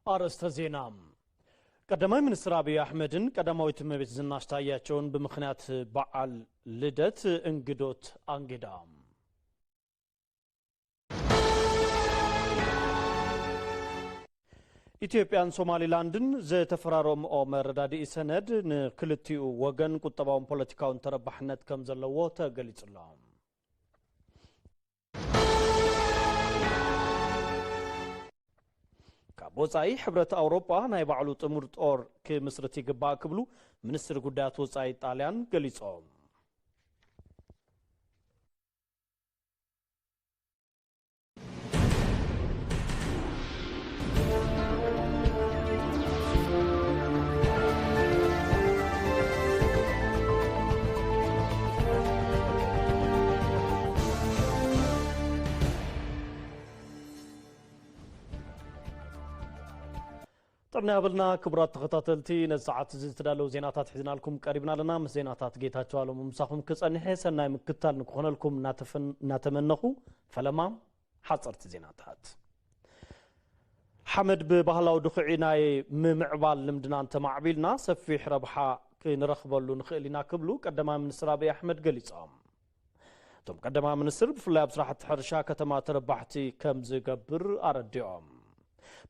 ኣርእስተ ዜና። ቀዳማይ ሚኒስትር ኣብይ ኣሕመድን ቀዳማዊት እመቤት ዝናሽ ታያቸውን ብምኽንያት በዓል ልደት እንግዶት ኣንጊዳ። ኢትዮጵያን ሶማሊላንድን ዝተፈራረምኦ መረዳድኢ ሰነድ ንክልቲኡ ወገን ቁጠባውን ፖለቲካውን ተረባሕነት ከም ዘለዎ ተገሊጹ ኣሎ። ካብ ወጻኢ ሕብረት ኣውሮጳ ናይ ባዕሉ ጥሙር ጦር ክምስርት ይግባእ ክብሉ ሚኒስትር ጉዳያት ወጻኢ ጣልያን ገሊጾም። ጥዕና ያብልና ክቡራት ተኸታተልቲ፣ ነዚ ሰዓት እዚ ዝተዳለዉ ዜናታት ሒዝናልኩም ቀሪብና ኣለና። ምስ ዜናታት ጌታቸው ኣለሙ ምሳኹም ክጸንሕ እየ። ሰናይ ምክታል ንክኾነልኩም እናተፈን-፣ እናተመነኹ፣ ፈለማ ሓጸርቲ ዜናታት። ሓመድ ብባህላዊ ድኹዒ ናይ ምምዕባል ልምድና እንተማዕቢልና ሰፊሕ ረብሓ ክንረኽበሉ ንኽእል ኢና ክብሉ ቀዳማይ ሚኒስትር ኣብይ ኣሕመድ ገሊጾም። እቶም ቀዳማይ ሚኒስትር ብፍላይ ኣብ ስራሕቲ ሕርሻ ከተማ ተረባሕቲ ከም ዝገብር ኣረዲኦም።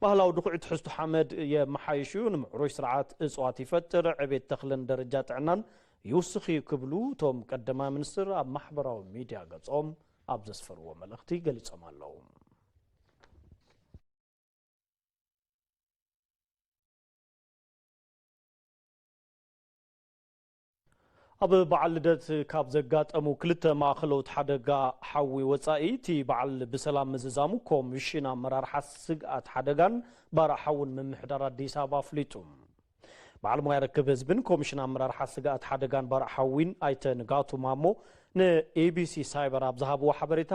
ባህላዊ ድኹዒ ትሕዝቶ ሓመድ የመሓይሽ እዩ፣ ንምዕሩይ ስርዓት እፅዋት ይፈጥር፣ ዕቤት ተኽልን ደረጃ ጥዕናን ይውስኽ እዩ ክብሉ እቶም ቀዳማይ ሚኒስትር ኣብ ማሕበራዊ ሚድያ ገጾም ኣብ ዘስፈርዎ መልእኽቲ ገሊጾም ኣለዉ። ኣብ በዓል ልደት ካብ ዘጋጠሙ ክልተ ማእኸሎት ሓደጋ ሓዊ ወፃኢ፣ እቲ በዓል ብሰላም ምዝዛሙ ኮሚሽን ኣመራርሓ ስግኣት ሓደጋን ባርዕ ሓውን ምምሕዳር ኣዲስ ኣበባ ኣፍሊጡ። በዓል ሞያ ርክብ ህዝብን ኮሚሽን ኣመራርሓ ስግኣት ሓደጋን ባርዕ ሓዊን ኣይተ ንጋቱ ማሞ ንኢቢሲ ሳይበር ኣብ ዝሃብዎ ሓበሬታ፣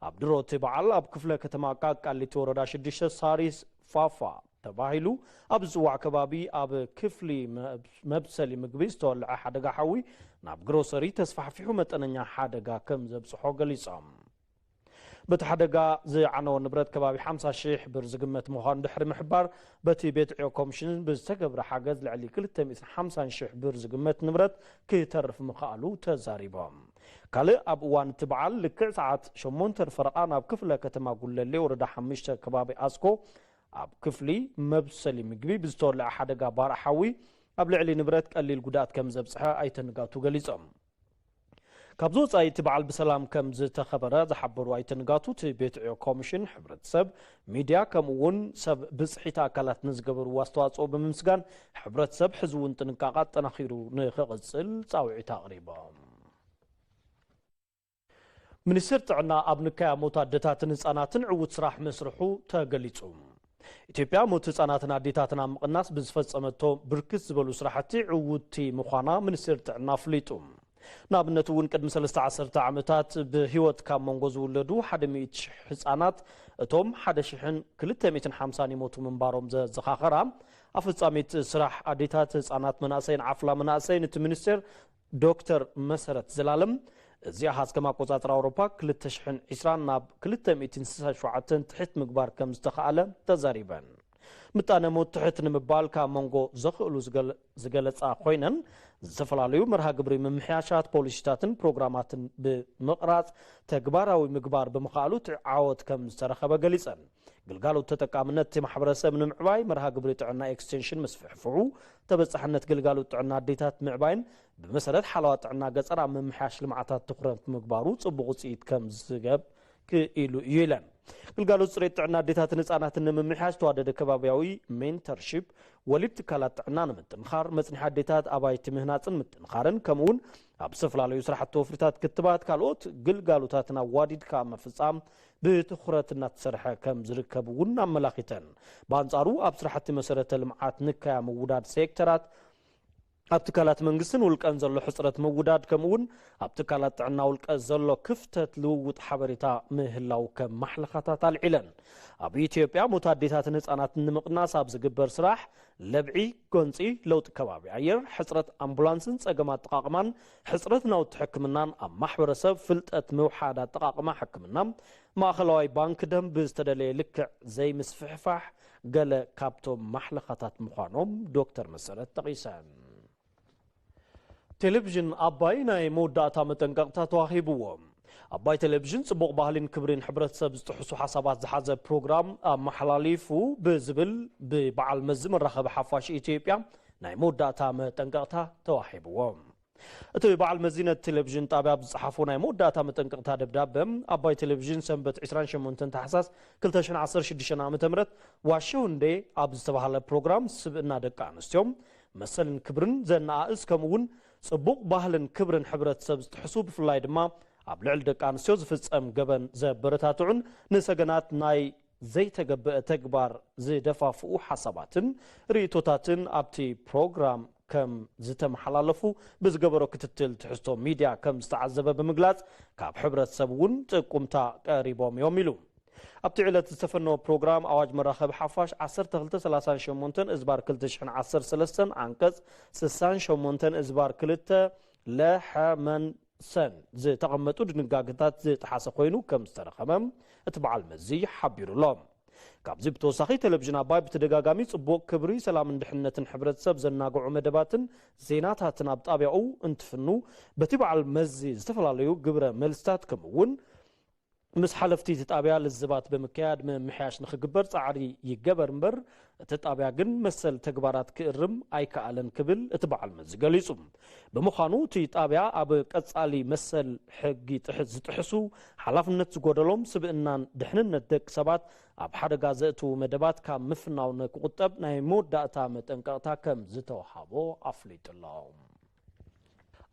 ኣብ ድሮ እቲ በዓል ኣብ ክፍለ ከተማ ቃቃሊቲ ወረዳ ሽዱሽተ ሳሪስ ፋፋ ተባሂሉ ኣብ ዝጽዋዕ ከባቢ ኣብ ክፍሊ መብ-፣ መብሰሊ ምግቢ ዝተወልዐ ሓደጋ ሓዊ ናብ ግሮሰሪ ተስፋሕፊሑ መጠነኛ ሓደጋ ከም ዘብጽሖ ገሊጾም። በቲ ሓደጋ ዝዓነወ ንብረት ከባቢ ሓምሳ ሺሕ ብር ዝግመት ምዃኑ ድሕሪ ምሕባር፣ በቲ ቤት ዕዮ ኮሚሽን ብዝተገብረ ሓገዝ ልዕሊ ክልተ ሚእትን ሓምሳን ሺሕ ብር ዝግመት ንብረት ክተርፍ ምኽኣሉ ተዛሪቦም። ካልእ ኣብ እዋን እቲ በዓል ልክዕ ሰዓት ሸሞንተ ፈረቓ ናብ ክፍለ ከተማ ጉለሌ ወረዳ ሓሙሽተ ከባቢ ኣስኮ ኣብ ክፍሊ መብሰሊ ምግቢ ብዝተወልዐ ሓደጋ ባርዕ ሓዊ ኣብ ልዕሊ ንብረት ቀሊል ጉድኣት ከም ዘብጽሐ ኣይተ ንጋቱ ገሊጾም። ካብዚ ወጻኢ እቲ በዓል ብሰላም ከም ዝተኸበረ ዝሓበሩ ኣይተ ንጋቱ፣ እቲ ቤት ዕዮ ኮሚሽን ሕብረተሰብ፣ ሚድያ ከምኡ እውን ሰብ ብጽሒት ኣካላት ንዝገበርዎ ኣስተዋጽኦ ብምምስጋን፣ ሕብረተሰብ ሕዚ እውን ጥንቃቐ ኣጠናኺሩ ንኽቕጽል ጻውዒት ኣቕሪቦም። ሚኒስቴር ጥዕና ኣብ ንካያ ሞት ኣደታትን ህጻናትን ዕዉት ስራሕ መስርሑ ተገሊጹ። ኢትዮጵያ ሞት ህጻናትን ኣዴታትን ኣብ ምቕናስ ብዝፈጸመቶ ብርክት ዝበሉ ስራሕቲ ዕውትቲ ምዃና ሚኒስቴር ጥዕና ኣፍሊጡ። ንኣብነት እውን ቅድሚ ሰለስተ ዓሰርተ ዓመታት ብህይወት ካብ መንጎ ዝውለዱ ሓደ ሚእቲ ሺሕ ህጻናት እቶም ሓደ ሺሕን ክልተ ሚእትን ሓምሳን ይሞቱ ምንባሮም ዘዘኻኸራ ኣፈጻሚት ስራሕ ኣዴታት፣ ህጻናት፣ መናእሰይን ዓፍላ መናእሰይን እቲ ሚኒስቴር ዶክተር መሰረት ዘላለም፣ እዚ ኣሃዝ ከም ኣቆጻጽራ ኣውሮፓ ክልተ ሽሕን ዕስራን ናብ ክልተ ሚእትን ስሳን ሸውዓተን ትሕት ምግባር ከም ዝተኻእለ ተዛሪበን። ምጣነ ሞት ትሕት ንምባል ካብ መንጎ ዘኽእሉ ዝገለ-፣ ዝገለጻ ኮይነን፣ ዝተፈላለዩ መርሃ ግብሪ ምምሕያሻት፣ ፖሊሲታትን ፕሮግራማትን ብምቕራጽ ተግባራዊ ምግባር ብምኽኣሉ እቲ ዓወት ከም ዝተረኸበ ገሊጸን። ግልጋሎት ተጠቃምነት እቲ ማሕበረሰብ ንምዕባይ መርሃ ግብሪ ጥዕና ኤክስቴንሽን ምስፍሕፍሑ፣ ተበጻሕነት ግልጋሎት ጥዕና ኣዴታት ምዕባይን ብመሰረት ሓለዋ ጥዕና ገጸር ኣብ ምምሕያሽ ልምዓታት ትኹረት ምግባሩ ጽቡቕ ውጽኢት ከም ዝገብ ክኢሉ እዩ ኢለን። ግልጋሎት ጽሬት ጥዕና ኣዴታትን ህጻናትን ንምምሕያሽ ተዋደደ ከባቢያዊ ሜንተርሺፕ፣ ወሊድ ትካላት ጥዕና ንምጥንኻር፣ መጽንሒ ኣዴታት ኣባይቲ ምህናጽን ምጥንኻርን፣ ከምኡውን ኣብ ዝተፈላለዩ ስራሕቲ ወፍርታት ክትባት ካልኦት ግልጋሎታትን ኣዋዲድካ ምፍጻም ብትኹረት እናተሰርሐ ከም ዝርከብ እውን ኣመላኺተን። ብኣንጻሩ ኣብ ስራሕቲ መሰረተ ልምዓት ንካያ ምውዳድ ሴክተራት ኣብ ትካላት መንግስትን ውልቀን ዘሎ ሕፅረት ምውዳድ፣ ከምኡ እውን ኣብ ትካላት ጥዕና ውልቀ ዘሎ ክፍተት ልውውጥ ሓበሬታ ምህላው ከም ማሕለኻታት ኣልዒለን። ኣብ ኢትዮጵያ፣ ሞት ኣዴታትን ህፃናትን ንምቕናስ ኣብ ዝግበር ስራሕ፣ ለብዒ፣ ጎንፂ፣ ለውጢ ከባቢ ኣየር፣ ሕፅረት ኣምቡላንስን ፀገም ኣጠቓቕማን፣ ሕፅረት ናውቲ ሕክምናን ኣብ ማሕበረሰብ ፍልጠት ምውሓድ ኣጠቓቕማ ሕክምና፣ ማእኸላዊ ባንክ ደም ብዝተደለየ ልክዕ ዘይምስፍሕፋሕ ገለ ካብቶም ማሕለኻታት ምዃኖም ዶክተር መሰረት ጠቒሰን። ቴሌቪዥን ኣባይ ናይ መወዳእታ መጠንቀቕታ ተዋሂብዎ። ኣባይ ቴሌቪዥን ጽቡቕ ባህሊን ክብሪን ሕብረተሰብ ዝጥሕሱ ሓሳባት ዝሓዘ ፕሮግራም ኣመሓላሊፉ ብዝብል ብበዓል መዚ መራኸቢ ሓፋሽ ኢትዮጵያ ናይ መወዳእታ መጠንቀቕታ ተዋሂብዎ። እቲ በዓል መዚ ነቲ ቴሌቪዥን ጣብያ ኣብ ዝጸሓፎ ናይ መወዳእታ መጠንቀቕታ ደብዳበ፣ ኣባይ ቴሌቪዥን ሰንበት ዕስራን ሸሞንተን ታሕሳስ ክልተ ሽሕን ዓሰርተ ሽዱሽተን ዓመተ ምህረት ዋሾ ህንዴ ኣብ ዝተባህለ ፕሮግራም ስብእና ደቂ ኣንስትዮ፣ መሰልን ክብርን ዘነኣእስ፣ ከምኡ እውን ጽቡቕ ባህልን ክብርን ሕብረተሰብ ዝጥሕሱ፣ ብፍላይ ድማ ኣብ ልዕሊ ደቂ ኣንስትዮ ዝፍጸም ገበን ዘበረታትዑን ንሰገናት ናይ ዘይተገበአ ተግባር ዝደፋፍኡ ሓሳባትን ርእይቶታትን ኣብቲ ፕሮግራም ከም ዝተመሓላለፉ ብዝገበሮ ክትትል ትሕዝቶ ሚድያ ከም ዝተዓዘበ ብምግላጽ፣ ካብ ሕብረተሰብ እውን ጥቁምታ ቀሪቦም እዮም ኢሉ። ኣብቲ ዕለት ዝተፈነወ ፕሮግራም ኣዋጅ መራኸቢ ሓፋሽ ዓሰርተ ክልተ ሰላሳን ሸሞንተን እዝባር ክልተ ሽሕን ዓሰርተ ሰለስተን ዓንቀጽ ስሳን ሸሞንተን እዝባር ክልተ ለሐመንሰን ዝተቐመጡ ድንጋገታት ዝጠሓሰ ኮይኑ ከም ዝተረኸበ እቲ በዓል መዚ ሓቢሩ ኣሎ። ካብዚ ብተወሳኺ ቴሌቪዥን ኣባይ ብተደጋጋሚ ጽቡቕ ክብሪ፣ ሰላምን ድሕነትን ሕብረተሰብ ዘናግዑ መደባትን ዜናታትን ኣብ ጣብያኡ እንትፍኑ፣ በቲ በዓል መዚ ዝተፈላለዩ ግብረ መልስታት ከምኡ እውን ምስ ሓለፍቲ እቲ ጣብያ ልዝባት ብምክያድ ምምሕያሽ ንኽግበር ጻዕሪ ይገበር እምበር፣ እቲ ጣብያ ግን መሰል ተግባራት ክእርም ኣይከኣለን ክብል እቲ በዓል መዚ ገሊጹ። ብምዃኑ እቲ ጣብያ ኣብ ቀጻሊ መሰል ሕጊ ጥሕ-፣ ዝጥሕሱ፣ ሓላፍነት ዝጎደሎም፣ ስብእናን ድሕንነት ደቂ ሰባት ኣብ ሓደጋ ዘእትዉ መደባት ካብ ምፍናው ንክቑጠብ ናይ መወዳእታ መጠንቀቕታ ከም ዝተውሃቦ ኣፍሊጡ ኣሎ።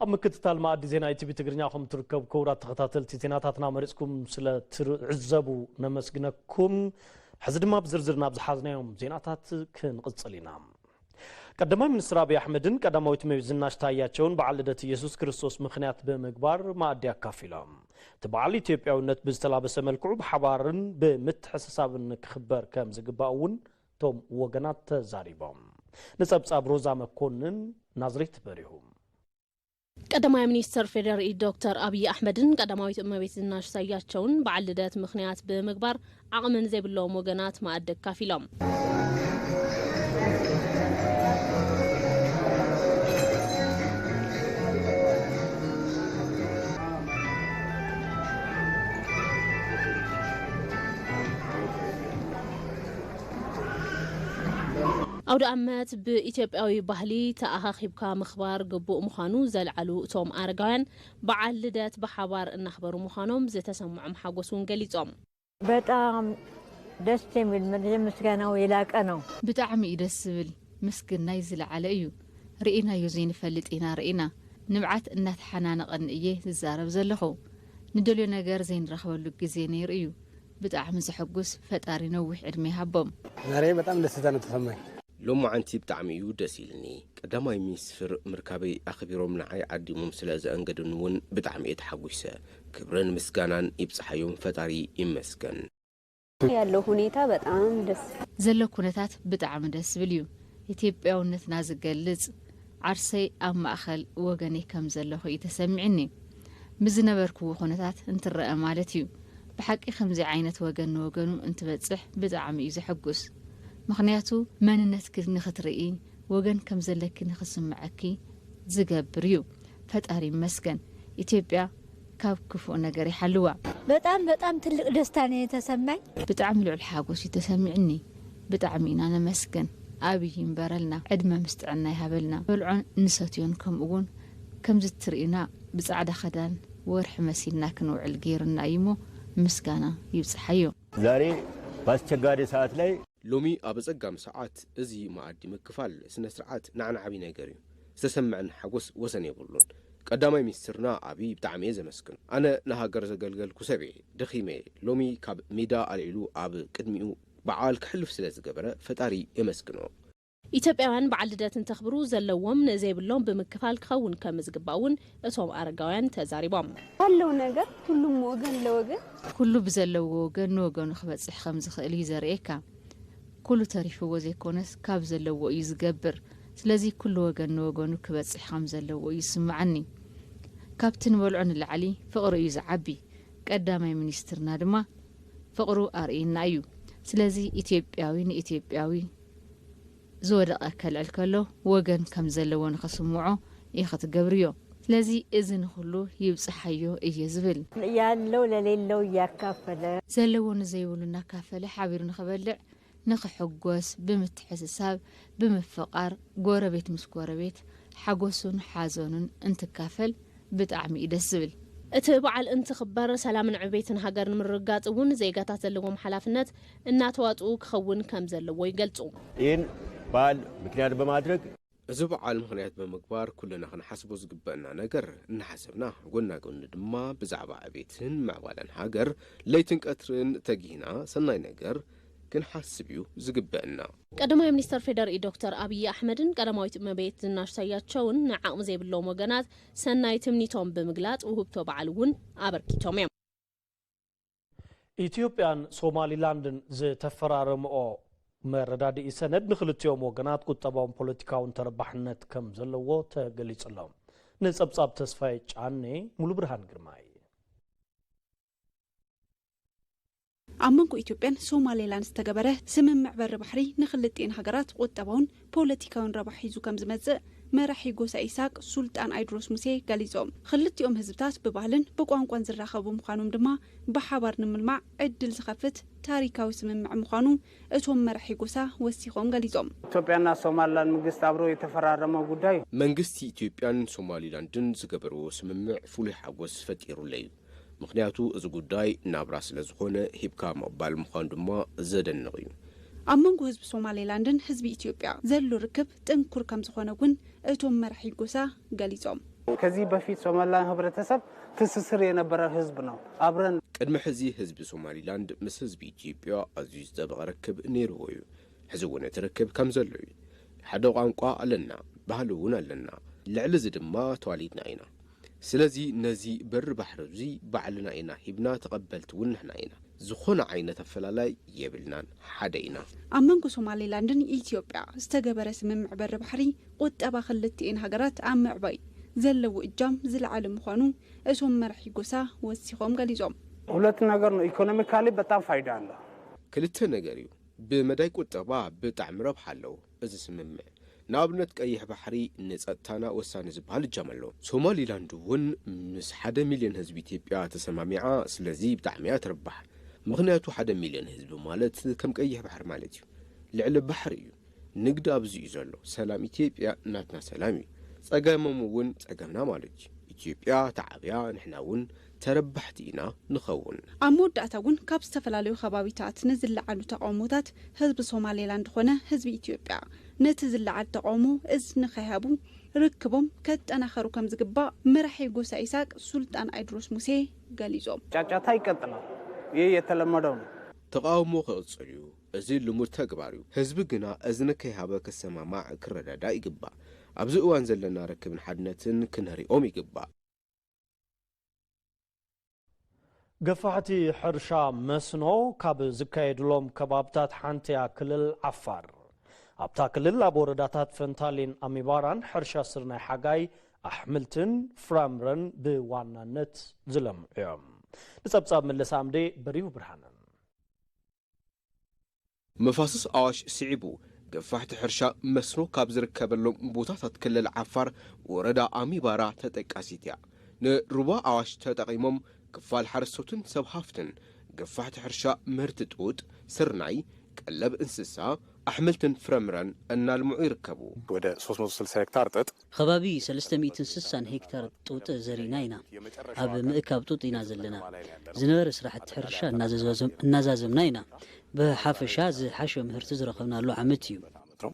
ኣብ ምክትታል መኣዲ ዜና ኢቲቪ ትግርኛ ከም ትርከቡ ክቡራት ተኸታተልቲ፣ ዜናታትና መሪጽኩም ስለ ትዕዘቡ ነመስግነኩም። ሕዚ ድማ ብዝርዝር ናብ ዝሓዝናዮም ዜናታት ክንቕጽል ኢና። ቀዳማይ ሚኒስትር ኣብይ ኣሕመድን ቀዳማዊት እመቤት ዝናሽ ታያቸውን በዓል ልደት ኢየሱስ ክርስቶስ ምኽንያት ብምግባር መኣዲ ኣካፊሎም። እቲ በዓል ኢትዮጵያዊነት ብዝተላበሰ መልክዑ ብሓባርን ብምትሕስሳብን ክኽበር ከም ዝግባእ እውን እቶም ወገናት ተዛሪቦም። ንጸብጻብ ሮዛ መኮንን፣ ናዝሬት በሪሁ። ቀዳማይ ሚኒስትር ፌዴሪኢ ዶክተር ኣብይ ኣሕመድን ቀዳማዊት እመቤት ዝናሽ ታያቸውን በዓል ልደት ምኽንያት ብምግባር ዓቕሚ ንዘይብሎም ወገናት መኣዲ ኣካፊሎም። ኣውደ ኣመት ብኢትዮጵያዊ ባህሊ ተኣኻኺብካ ምኽባር ግቡእ ምዃኑ ዘልዓሉ እቶም ኣረጋውያን፣ በዓል ልደት ብሓባር እናኽበሩ ምዃኖም ዝተሰምዖም ሓጎስ እውን ገሊጾም። በጣም ደስ የሚል ምስጋናው የላቀ ነው። ብጣዕሚ እዩ ደስ ዝብል፣ ምስግናይ ዝለዓለ እዩ። ርኢናዮ ዘይንፈልጥ ኢና ርኢና። ንብዓት እናተሓናነቐኒ እየ ዝዛረብ ዘለኹ። ንደልዮ ነገር ዘይንረኽበሉ ግዜ ነይሩ እዩ። ብጣዕሚ ዘሐጉስ፣ ፈጣሪ ነዊሕ ዕድመ ይሃቦም። ዛሬ በጣም ደስታ ነው ተሰማኝ። ሎማዓንቲ ብጣዕሚ እዩ ደስ ኢልኒ። ቀዳማይ ሚኒስትር ምርካበይ ኣኽቢሮም ንዓይ ዓዲሞም ስለ ዘኣንገዱኒ እውን ብጣዕሚ እየ ተሓጒሰ። ክብርን ምስጋናን ይብጽሓዮም፣ ፈጣሪ ይመስገን። ያለው ሁኔታ በጣም ደስ ዘሎ ኩነታት ብጣዕሚ ደስ ዝብል እዩ። ኢትዮጵያውነትና ዝገልጽ፣ ዓርሰይ ኣብ ማእኸል ወገነይ ከም ዘለኹ እዩ ተሰሚዕኒ። ምስ ዝነበርክዎ ኩነታት እንትረአ ማለት እዩ። ብሓቂ ከምዚ ዓይነት ወገን ንወገኑ እንትበጽሕ ብጣዕሚ እዩ ዘሐጉስ። ምኽንያቱ መንነትኪ ንኽትርኢ፣ ወገን ከም ዘለኪ ንኽስምዐኪ ዝገብር እዩ። ፈጣሪ ይመስገን። ኢትዮጵያ ካብ ክፉእ ነገር ይሓልዋ። በጣም በጣም ትልቅ ደስታ ነው የተሰማኝ። ብጣዕሚ ልዑል ሓጎስ እዩ ተሰሚዕኒ። ብጣዕሚ ኢና ነመስግን። ኣብይ ይንበረልና፣ ዕድመ ምስ ጥዕና ይሃበልና። በልዖን ንሰትዮን ከምኡ እውን ከምዚ ትርእዩና ብጻዕዳ ኸዳን ወርሒ መሲልና ክንውዕል ገይሩና እዩ እሞ ምስጋና ይብጽሓዮ። ዛሬ በአስቸጋሪ ሰዓት ላይ ሎሚ ኣብ ኣጸጋሚ ሰዓት እዚ መኣዲ ምክፋል ስነ ስርዓት ንዓና ዓቢ ነገር እዩ። ዝተሰምዐኒ ሓጎስ ወሰን የብሉን። ቀዳማይ ሚኒስትርና ኣብይ ብጣዕሚ እየ ዘመስግኖ። ኣነ ንሃገር ዘገልገልኩ ሰብ እየ። ደኺመ እየ። ሎሚ ካብ ሜዳ ኣልዒሉ ኣብ ቅድሚኡ በዓል ከሕልፍ ስለ ዝገበረ ፈጣሪ የመስግኖ። ኢትዮጵያውያን በዓል ልደት እንተኽብሩ ዘለዎም ንዘይብሎም ብምክፋል ክኸውን ከም ዝግባእ እውን እቶም ኣረጋውያን ተዛሪቦም። ባለው ነገር ሁሉም ወገን ለወገን ኩሉ ብዘለዎ ወገን ንወገኑ ክበፅሕ ከም ዝኽእል እዩ ዘርእየካ። ኩሉ ተሪፍዎ ዘይኮነስ ካብ ዘለዎ እዩ ዝገብር። ስለዚ ኩሉ ወገን ንወገኑ ክበፅሕ ከም ዘለዎ እዩ ዝስምዓኒ። ካብቲ ንበልዖ ንላዕሊ ፍቕሪ እዩ ዝዓቢ። ቀዳማይ ሚኒስትርና ድማ ፍቕሩ ኣርእየና እዩ። ስለዚ ኢትዮጵያዊ ንኢትዮጵያዊ ዝወደቐ ከልዕል ከሎ ወገን ከም ዘለዎ ንኸስምዖ ኢኺ ትገብርዮ። ስለዚ እዚ ንኹሉ ይብጽሓዮ እየ ዝብል። ያለው ለሌለው እያካፈለ ዘለዎ ንዘይብሉ እናካፈለ ሓቢሩ ንኽበልዕ ንኽሕጎስ ብምትሕስሳብ ብምፍቓር ጎረቤት ምስ ጎረቤት ሓጎሱን ሓዘኑን እንትካፈል ብጣዕሚ እዩ ደስ ዝብል። እቲ በዓል እንትኽበር ሰላምን ዕቤትን ሃገር ንምርግጋፅ እውን ዜጋታት ዘለዎም ሓላፍነት እናተዋፅኡ ክኸውን ከም ዘለዎ ይገልፁ። ይህን በዓል ምክንያት በማድረግ እዚ በዓል ምኽንያት ብምግባር ኩልና ክንሓስቦ ዝግበአና ነገር እናሓሰብና ጎና ጎኒ ድማ ብዛዕባ ዕቤትን ምዕባለን ሃገር ለይትን ቀትርን ተጊህና ሰናይ ነገር ክንሓስብ እዩ ዝግበአና። ቀዳማይ ሚኒስተር ፌዴሪኢ ዶክተር ኣብይ ኣሕመድን ቀዳማዊት እመቤት ዝናሽ ታያቸውን ንዓቕሚ ዘይብሎም ወገናት ሰናይ ትምኒቶም ብምግላፅ ውህብቶ በዓል እውን ኣበርኪቶም እዮም። ኢትዮጵያን ሶማሊላንድን ዝተፈራረምኦ መረዳድኢ ሰነድ ንክልቲኦም ወገናት ቁጠባውን ፖለቲካውን ተረባሕነት ከም ዘለዎ ተገሊጹ ኣሎ። ንጸብጻብ ተስፋይ ጫኔ፣ ሙሉ ብርሃን ግርማይ። ኣብ መንጎ ኢትዮጵያን ሶማሌላንድ ዝተገበረ ስምምዕ በሪ ባሕሪ ንክልቲኤን ሃገራት ቁጠባውን ፖለቲካውን ረብሓ ሒዙ ከም ዝመጽእ መራሒ ጎሳ ኢሳቅ ሱልጣን ኣይድሮስ ሙሴ ገሊጾም። ክልቲኦም ህዝብታት ብባህልን ብቋንቋን ዝራኸቡ ምዃኖም ድማ ብሓባር ንምልማዕ ዕድል ዝኸፍት ታሪካዊ ስምምዕ ምዃኑ እቶም መራሒ ጎሳ ወሲኾም ገሊጾም። ኢትዮጵያና ሶማሊላንድ መንግስት አብረው የተፈራረመው ጉዳይ መንግስቲ ኢትዮጵያን ሶማሊላንድን ዝገበርዎ ስምምዕ ፍሉይ ሓጎስ ፈጢሩለይ እዩ። ምኽንያቱ እዚ ጉዳይ ናብራ ስለ ዝኾነ ሂብካ ምቕባል ምዃኑ ድማ ዘደንቕ እዩ። ኣብ መንጎ ህዝቢ ሶማሌላንድን ህዝቢ ኢትዮጵያ ዘሎ ርክብ ጥንኩር ከም ዝኾነ እውን እቶም መራሒ ጎሳ ገሊጾም። ከዚህ በፊት ሶማሊላንድ ህብረተሰብ ትስስር የነበረ ህዝብ ነው። አብረን ቅድሚ ሕዚ ህዝቢ ሶማሊላንድ ምስ ህዝቢ ኢትዮጵያ ኣዝዩ ዝጠበቐ ርክብ ነይርዎ እዩ። ሕዚ እውን እቲ ርክብ ከም ዘሎ እዩ። ሓደ ቋንቋ ኣለና፣ ባህሊ እውን ኣለና። ልዕሊ እዚ ድማ ተዋሊድና ኢና። ስለዚ ነዚ በሪ ባሕሪ እዚ ባዕልና ኢና ሂብና ተቐበልቲ እውን ንሕና ኢና። ዝኾነ ዓይነት ኣፈላላይ የብልናን፣ ሓደ ኢና። ኣብ መንጎ ሶማሌላንድን ኢትዮጵያ ዝተገበረ ስምምዕ በሪ ባሕሪ ቁጠባ ክልቲኤን ሃገራት ኣብ ምዕባይ ዘለዎ እጃም ዝለዓለ ምዃኑ እቶም መራሒ ጎሳ ወሲኾም ገሊጾም። ሁለት ነገር ነው። ኢኮኖሚካሊ በጣም ፋይዳ አለው። ክልተ ነገር እዩ። ብመዳይ ቁጠባ ብጣዕሚ ረብሓ ኣለዎ እዚ ስምምዕ። ንኣብነት ቀይሕ ባሕሪ ንጸጥታና ወሳኒ ዝበሃል እጃም ኣለዎ። ሶማሊላንድ እውን ምስ ሓደ ሚልዮን ህዝቢ ኢትዮጵያ ተሰማሚዓ፣ ስለዚ ብጣዕሚ እያ ትርባሕ። ምኽንያቱ ሓደ ሚልዮን ህዝቢ ማለት ከም ቀይሕ ባሕሪ ማለት እዩ። ልዕሊ ባሕሪ እዩ። ንግዲ ኣብዚ እዩ ዘሎ። ሰላም ኢትዮጵያ ናትና ሰላም እዩ። ጸገሞም እውን ጸገምና ማለት እዩ። ኢትዮጵያ ተዓብያ ንሕና እውን ተረባሕቲ ኢና ንኸውን። ኣብ መወዳእታ እውን ካብ ዝተፈላለዩ ከባቢታት ንዝለዓሉ ተቓውሞታት ህዝቢ ሶማሌላንድ ኾነ ህዝቢ ኢትዮጵያ ነቲ ዝለዓል ተቓውሞ እዝኒ ከይሃቡ ርክቦም ከጠናኸሩ ከም ዝግባእ መራሒ ጎሳ ኢሳቅ ሱልጣን ኣይድሮስ ሙሴ ገሊጾም። ጫጫታ ይቀጥላል። ይህ የተለመደው ነው። ተቓውሞ ክቕጽል እዩ። እዚ ልሙድ ተግባር እዩ። ህዝቢ ግና እዝኒ ከይሃበ ክሰማማዕ ክረዳዳእ ይግባእ። ኣብዚ እዋን ዘለና ርክብን ሓድነትን ክንህሪኦም ይግባእ። ገፋሕቲ ሕርሻ መስኖ ካብ ዝካየድሎም ከባብታት ሓንቲ እያ ክልል ዓፋር። ኣብታ ክልል ኣብ ወረዳታት ፈንታሌን ኣሚባራን ሕርሻ ስርናይ ሓጋይ ኣሕምልትን ፍራምረን ብዋናነት ዝለምዑ እዮም። ንጸብጻብ መለስ ኣምዴ በሪሁ ብርሃነ። መፋስስ ኣዋሽ ስዒቡ ገፋሕቲ ሕርሻ መስኖ ካብ ዝርከበሎም ቦታታት ክልል ዓፋር ወረዳ ኣሚባራ ተጠቃሲት እያ። ንሩባ ኣዋሽ ተጠቒሞም ክፋል ሓረስቶትን ሰብ ሃፍትን ገፋሕቲ ሕርሻ ምህርቲ ጡጥ፣ ስርናይ፣ ቀለብ እንስሳ፣ ኣሕምልትን ፍረምረን እናልምዑ ይርከቡ። ወደ ሶስት መቶ ስልሳ ሄክታር ጥጥ ከባቢ ሰለስተ ሚእትን ስሳን ሄክታር ጡጥ ዘሪእና ኢና። ኣብ ምእካብ ጡጥ ኢና ዘለና። ዝነበረ ስራሕቲ ሕርሻ እናዘዘም- እናዛዘምና ኢና። ብሓፈሻ ዝሓሸ ምህርቲ ዝረኸብናሉ ዓመት እዩ።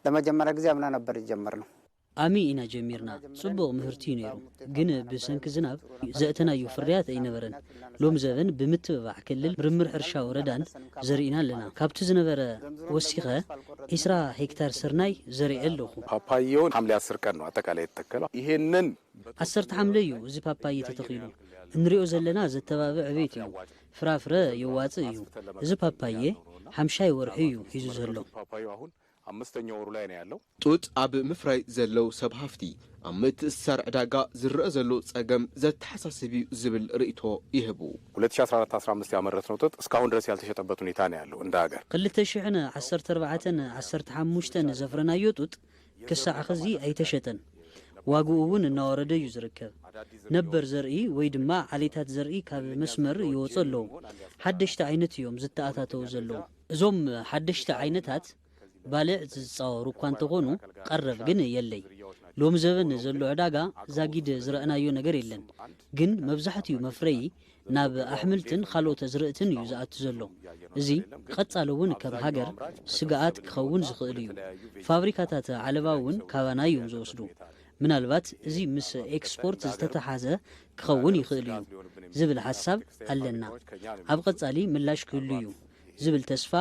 ለመጀመሪያ ጊዜ አምና ነበር የጀመርነው። ኣሚ ኢና ጀሚርና። ጽቡቕ ምህርቲ እዩ ነይሩ፣ ግን ብሰንኪ ዝናብ ዘእተናዮ ፍርያት ኣይነበረን። ሎም ዘበን ብምትብባዕ ክልል ምርምር ሕርሻ ወረዳን ዘርኢና ኣለና። ካብቲ ዝነበረ ወሲኸ ዒስራ ሄክታር ስርናይ ዘሪኤ ኣለኹ። ፓፓየውን ሐምሌ አስር ቀን ነው አጠቃላይ የተተከለው። ይሄንን ዓሰርተ ሓምለ እዩ እዚ ፓፓየ ተተኺሉ። እንሪኦ ዘለና ዘተባብዕ ዕቤት እዩ። ፍራፍረ የዋጽእ እዩ። እዚ ፓፓየ ሓምሻይ ወርሒ እዩ ሒዙ ዘሎ። ፓፓዩ አሁን አምስተኛ ወሩ ላይ ነው ያለው። ጡጥ ኣብ ምፍራይ ዘለው ሰብ ሃፍቲ፣ ኣብ ምትእስሳር ዕዳጋ ዝረአ ዘሎ ጸገም ዘተሓሳስብ እዩ ዝብል ርእይቶ ይህቡ። ሁለት ሺ አስራ አራት አስራ አምስት ያመረትነው ጥጥ እስካሁን ድረስ ያልተሸጠበት ሁኔታ ነው ያለው እንደ ሀገር። ክልተ ሽሕን ዓሰርተ ኣርባዕተን ዓሰርተ ሓሙሽተን ዘፍረናዮ ጡጥ ክሳዕ ኸዚ ኣይተሸጠን። ዋግኡ እውን እናወረደ እዩ ዝርከብ። ነበር ዘርኢ ወይ ድማ ዓሌታት ዘርኢ ካብ መስመር ይወፁ ኣለዉ። ሓደሽቲ ዓይነት እዮም ዝተኣታተዉ ዘለዉ። እዞም ሓደሽቲ ዓይነታት ባልዕ ዝፃወሩ እኳ እንተኾኑ ቀረብ ግን የለይ። ሎሚ ዘበን ዘሎ ዕዳጋ ዛጊድ ዝረእናዮ ነገር የለን። ግን መብዛሕትኡ መፍረዪ ናብ ኣሕምልትን ካልኦት ኣዝርእትን እዩ ዝኣቱ ዘሎ። እዚ ቀጻሊ እውን ከም ሃገር ስግኣት ክኸውን ዝኽእል እዩ። ፋብሪካታት ዓለባ እውን ካባና እዮም ዝወስዱ። ምናልባት እዚ ምስ ኤክስፖርት ዝተተሓዘ ክኸውን ይኽእል እዩ ዝብል ሓሳብ ኣለና። ኣብ ቀጻሊ ምላሽ ክህሉ እዩ ዝብል ተስፋ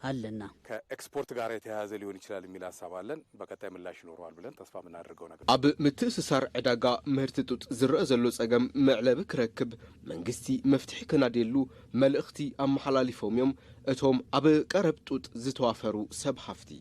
ኣለና። ከኤክስፖርት ጋር የተያያዘ ሊሆን ይችላል የሚል ሀሳብ አለን። በቀጣይ ምላሽ ይኖረዋል ብለን ተስፋ የምናደርገው ነገር። ኣብ ምትእስሳር ዕዳጋ ምህርቲ ጡጥ ዝረአ ዘሎ ጸገም መዕለቢ ክረክብ መንግስቲ መፍትሒ ከናድየሉ መልእኽቲ ኣመሓላሊፎም እዮም እቶም ኣብ ቀረብ ጡጥ ዝተዋፈሩ ሰብ ሃፍቲ።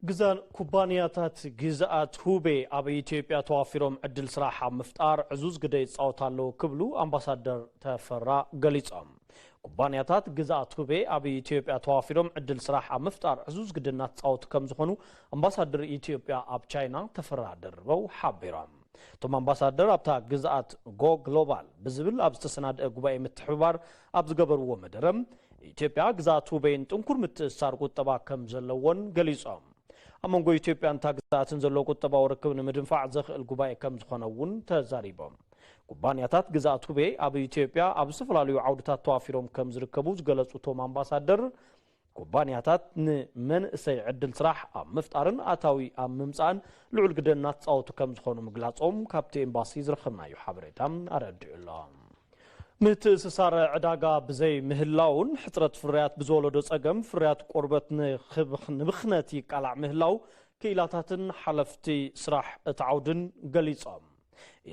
ግዛን ኩባንያታት ግዝኣት ሁቤ ኣብ ኢትዮጵያ ተዋፊሮም ዕድል ስራሕ ኣብ ምፍጣር ዕዙዝ ግደ ይፃወት ኣለዉ ክብሉ ኣምባሳደር ተፈራ ገሊፆም። ኩባንያታት ግዝኣት ሁቤ ኣብ ኢትዮጵያ ተዋፊሮም ዕድል ስራሕ ኣብ ምፍጣር ዕዙዝ ግደ እናተፃወቱ ከም ዝኾኑ ኣምባሳደር ኢትዮጵያ ኣብ ቻይና ተፈራ ደርበው ሓቢሮም። እቶም ኣምባሳደር ኣብታ ግዝኣት ጎ ግሎባል ብዝብል ኣብ ዝተሰናደአ ጉባኤ ምትሕብባር ኣብ ዝገበርዎ መደረ ኢትዮጵያ ግዝኣት ሁቤን ጥንኩር ምትእስሳር ቁጠባ ከም ዘለዎን ገሊፆም። ኣብ መንጎ ኢትዮጵያን እታ ግዝኣትን ዘሎ ቁጠባዊ ርክብ ንምድንፋዕ ዘኽእል ጉባኤ ከም ዝኾነ እውን ተዛሪቦም። ኩባንያታት ግዝኣት ሁቤ ኣብ ኢትዮጵያ ኣብ ዝተፈላለዩ ዓውድታት ተዋፊሮም ከም ዝርከቡ ዝገለፁ እቶም ኣምባሳደር ኩባንያታት ንመንእሰይ ዕድል ስራሕ ኣብ ምፍጣርን ኣታዊ ኣብ ምምፃእን ልዑል ግደ እናተፃወቱ ከም ዝኾኑ ምግላፆም ካብቲ ኤምባሲ ዝረኸብናዮ ሓበሬታ ኣረዲኡ ኣሎ። ምትእስሳር ዕዳጋ ብዘይ ምህላውን ሕፅረት ፍርያት ብዝወለዶ ፀገም ፍርያት ቆርበት ንብኽነት ይቃላዕ ምህላው ክኢላታትን ሓለፍቲ ስራሕ እቲ ዓውድን ገሊፆም።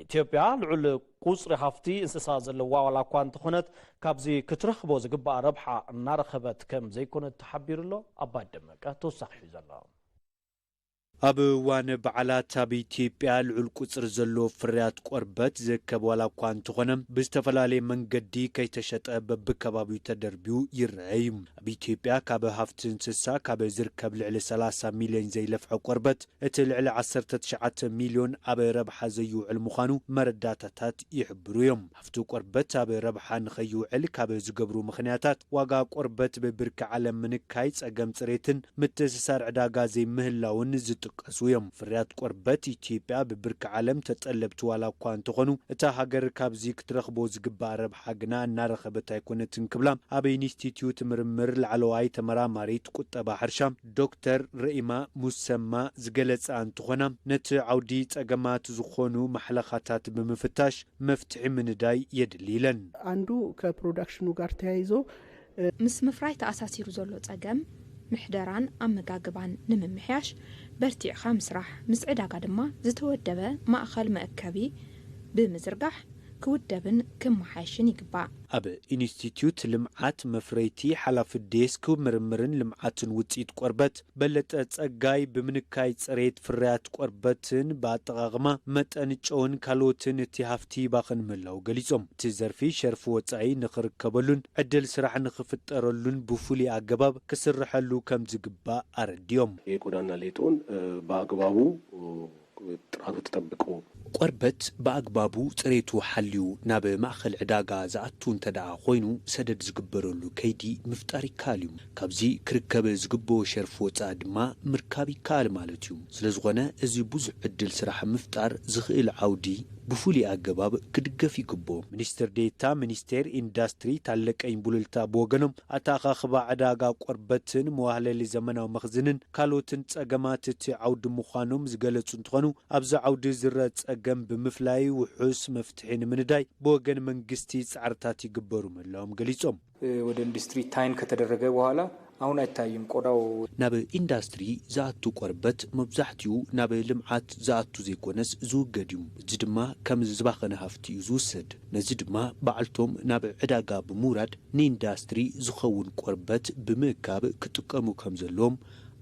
ኢትዮጵያ ልዑል ቁፅሪ ሃፍቲ እንስሳ ዘለዋ ዋላ እኳ እንተኾነት ካብዚ ክትረኽቦ ዝግባእ ረብሓ እናረኸበት ከም ዘይኮነት ተሓቢሩ ኣሎ። ኣባይ ደመቀ ተወሳኺ ሒዙ ዘሎ። ኣብ እዋን በዓላት ኣብ ኢትዮጵያ ልዑል ቁፅሪ ዘለዎ ፍርያት ቆርበት ዝእከብ ዋላ እኳ እንተኾነ ብዝተፈላለየ መንገዲ ከይተሸጠ በብከባቢው ተደርቢዩ ይረአ እዩ። ኣብ ኢትዮጵያ ካብ ሃፍቲ እንስሳ ካብ ዝርከብ ልዕሊ ሰላሳ ሚሊዮን ዘይለፍሐ ቆርበት እቲ ልዕሊ ዓሰርተ ትሽዓተ ሚልዮን ኣብ ረብሓ ዘይውዕል ምዃኑ መረዳእታታት ይሕብሩ እዮም። ሃፍቲ ቆርበት ኣብ ረብሓ ንኸይውዕል ካብ ዝገብሩ ምኽንያታት ዋጋ ቆርበት ብብርኪ ዓለም ምንካይ፣ ጸገም ጽሬትን ምትእስሳር ዕዳጋ ዘይምህላውን ዝጥቀሱ እዮም። ፍርያት ቆርበት ኢትዮጵያ ብብርኪ ዓለም ተጠለብቲ ዋላ እኳ እንተኾኑ እታ ሃገር ካብዚ ክትረኽቦ ዝግባእ ረብሓ ግና እናረኸበት ኣይኮነትን ክብላ ኣብ ኢንስቲትዩት ምርምር ላዕለዋይ ተመራማሪት ቁጠባ ሕርሻ ዶክተር ረኢማ ሙሰማ ዝገለጻ እንትኾና፣ ነቲ ዓውዲ ጸገማት ዝኾኑ ማሕለኻታት ብምፍታሽ መፍትሒ ምንዳይ የድሊ ኢለን። አንዱ ከፕሮዳክሽኑ ጋር ተያይዞ ምስ ምፍራይ ተኣሳሲሩ ዘሎ ጸገም ምሕደራን ኣመጋግባን ንምምሕያሽ በርቲዕኻ ምስራሕ፣ ምስ ዕዳጋ ድማ ዝተወደበ ማእኸል መእከቢ ብምዝርጋሕ ክውደብን ክመሓየሽን ይግባእ። ኣብ ኢንስቲትዩት ልምዓት መፍረይቲ ሓላፊ ዴስክ ምርምርን ልምዓትን ውፅኢት ቆርበት በለጠ ጸጋይ ብምንካይ ጽሬት ፍርያት ቆርበትን ብኣጠቓቕማ መጠን ጨውን ካልኦትን እቲ ሃፍቲ ይባኽን ምህላው ገሊጾም። እቲ ዘርፊ ሸርፊ ወጻኢ ንኽርከበሉን ዕድል ስራሕ ንኽፍጠረሉን ብፍሉይ ኣገባብ ክስርሐሉ ከም ዝግባእ ኣረዲኦም። የቆዳና ሌጦን በአግባቡ ጥራቱ ተጠብቆ ቆርበት ብኣግባቡ ጽሬቱ ሓልዩ ናብ ማእኸል ዕዳጋ ዝኣቱ እንተ ደኣ ኮይኑ ሰደድ ዝግበረሉ ከይዲ ምፍጣር ይከኣል እዩ። ካብዚ ክርከብ ዝግብኦ ሸርፊ ወጻኢ ድማ ምርካብ ይከኣል ማለት እዩ። ስለ ዝኾነ እዚ ብዙሕ ዕድል ስራሕ ምፍጣር ዝኽእል ዓውዲ ብፍሉይ ኣገባብ ክድገፍ ይግብኦ። ሚኒስትር ዴታ ሚኒስቴር ኢንዳስትሪ ታለቀኝ ቡልልታ ብወገኖም፣ ኣተኣኻኽባ ዕዳጋ ቆርበትን መዋህለሊ ዘመናዊ መኽዝንን ካልኦትን ጸገማት እቲ ዓውዲ ምዃኖም ዝገለጹ እንትኾኑ፣ ኣብዚ ዓውዲ ዝረአ ጸገም ብምፍላይ ውሑስ መፍትሒ ንምንዳይ ብወገን መንግስቲ ጻዕርታት ይግበሩ ምህላዎም ገሊጾም። ወደ ኢንዱስትሪ ታይን ከተደረገ በኋላ አሁን አይታይም ቆዳው። ናብ ኢንዳስትሪ ዝኣቱ ቆርበት መብዛሕትኡ ናብ ልምዓት ዝኣቱ ዘይኮነስ ዝውገድ እዩ። እዚ ድማ ከም ዝባኸነ ሃፍቲ እዩ ዝውሰድ። ነዚ ድማ ባዕልቶም ናብ ዕዳጋ ብምውራድ ንኢንዳስትሪ ዝኸውን ቆርበት ብምእካብ ክጥቀሙ ከም ዘለዎም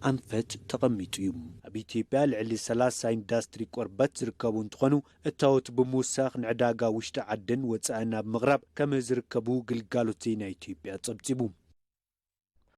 ኣንፈት ተቐሚጡ እዩ። ኣብ ኢትዮጵያ ልዕሊ ሰላሳ ኢንዳስትሪ ቆርበት ዝርከቡ እንትኾኑ፣ እታወት ብምውሳኽ ንዕዳጋ ውሽጢ ዓድን ወፃእን ኣብ ምቕራብ ከም ዝርከቡ ግልጋሎት ዜና ኢትዮጵያ ጸብጺቡ።